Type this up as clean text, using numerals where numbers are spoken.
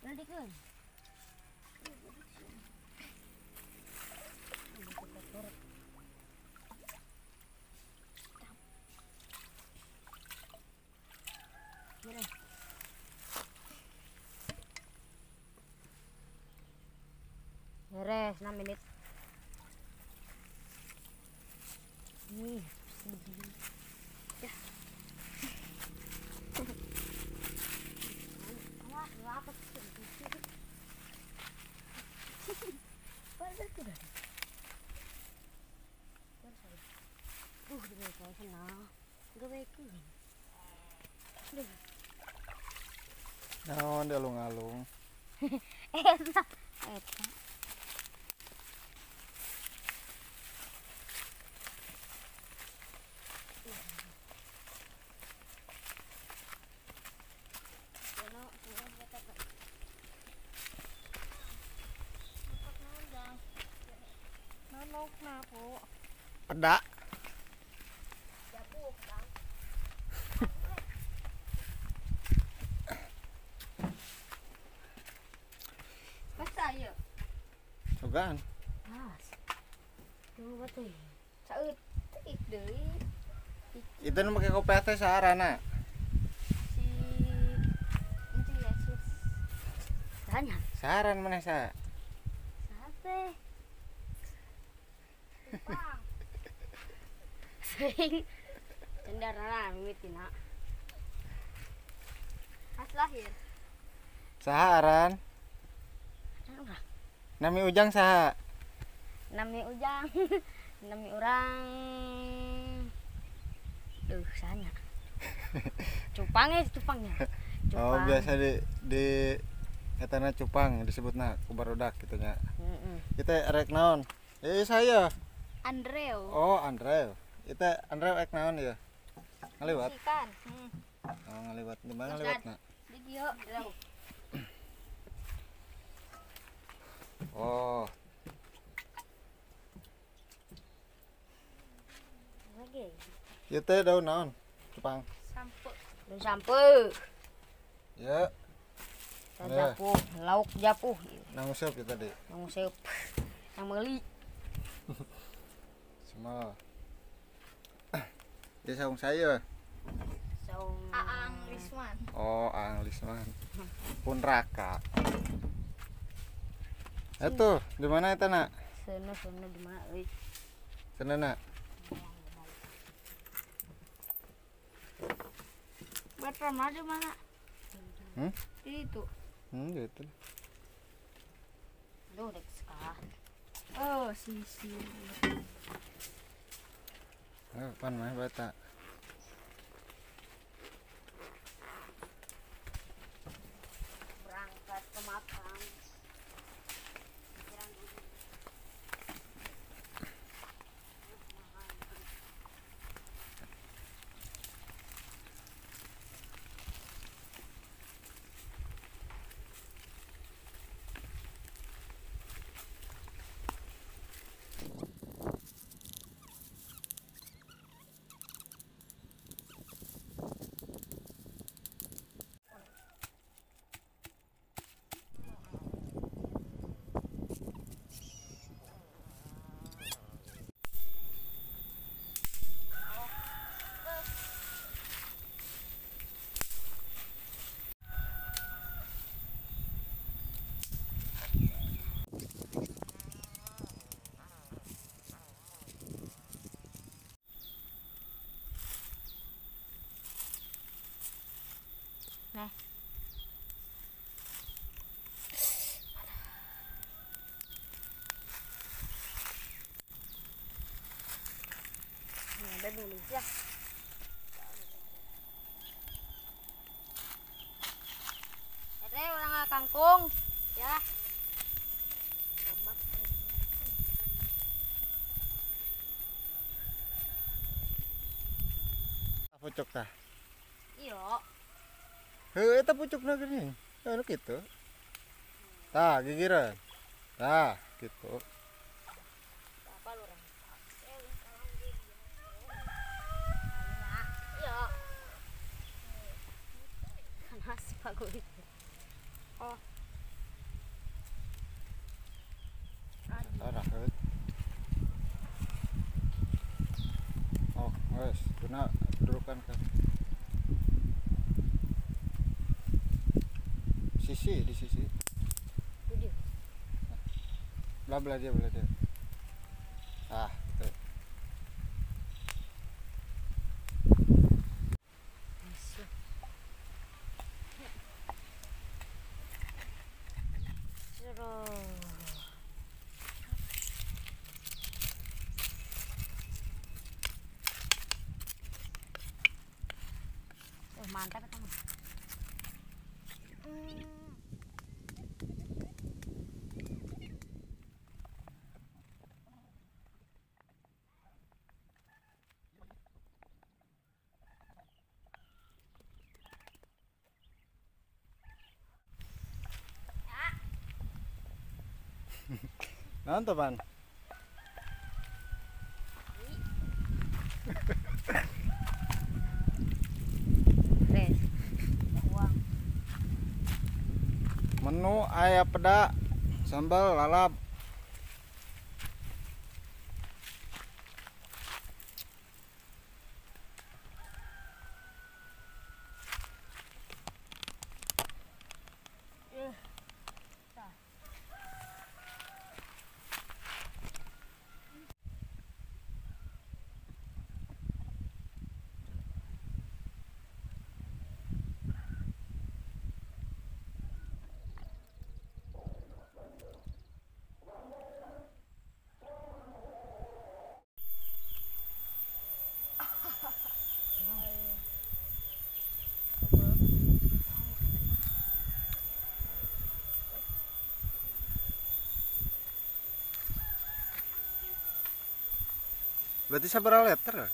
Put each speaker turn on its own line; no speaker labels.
Lalikeun. Beres 6 menit. Nih, begini. Ya.
Naon dia alung-alung.
Eta. Eta.
Pedak. Sugan. Itu nu make kopiah teh saharana?
Si itu Yesus. Sahanya?
Saharan maneh sa?
Sate. Cupang. Sing cenderana mimitina.
Has lahir.
Saharan? Nami Ujang saha?
Nami Ujang. Nami urang. Duh, sahanya. Cupangnya, cupangnya. Cupang.
Oh, biasa di etana cupang disebutna ku barudak kitu nya. Kita rek naon? Saya.
Andreu.
Oh, Andreu. Itu Andreu rek naon ya? Ngaliwat.
Ikan.
Oh, ngaliwat. Di mana ngaliwatna?
Di dieu.
Oh. Ieu teh daun naon? Cupang.
Sampe.
Daun sampe.
Ya.
Japuh, lauk japuh.
Nang useup ya tadi.
Nang useup. Nang meuli.
Semua. Dia saung saya.
Saung
Aang Lisman.
Oh, Aang Lisman. Pun Raka. Itu di mana itu nak?
Sana sana di mana?
Sana nak.
Berapa di mana?
Hmm?
Itu.
Gitu.
Duh, dek sekolah.
Oh, sisi.
Pan mah bata.
Berangkat ke makam.
Nah.
Ada dulu ya. Ada orang kangkung ya.
Pucuk tah.
Iya.
Heuh, eta pucukna geuning. Anu kitu. Tah, gigireun. Tah, kitu.
Apa lurang? Iya. Panas bagus.
Oh.
Sisi di sisi. Belah belah dia, belah dia. Ah, gitu.
Oh, mantap itu.
Naon tuh, Pan? Menu ayam peda, sambal lalap. Berarti sabaraha liter?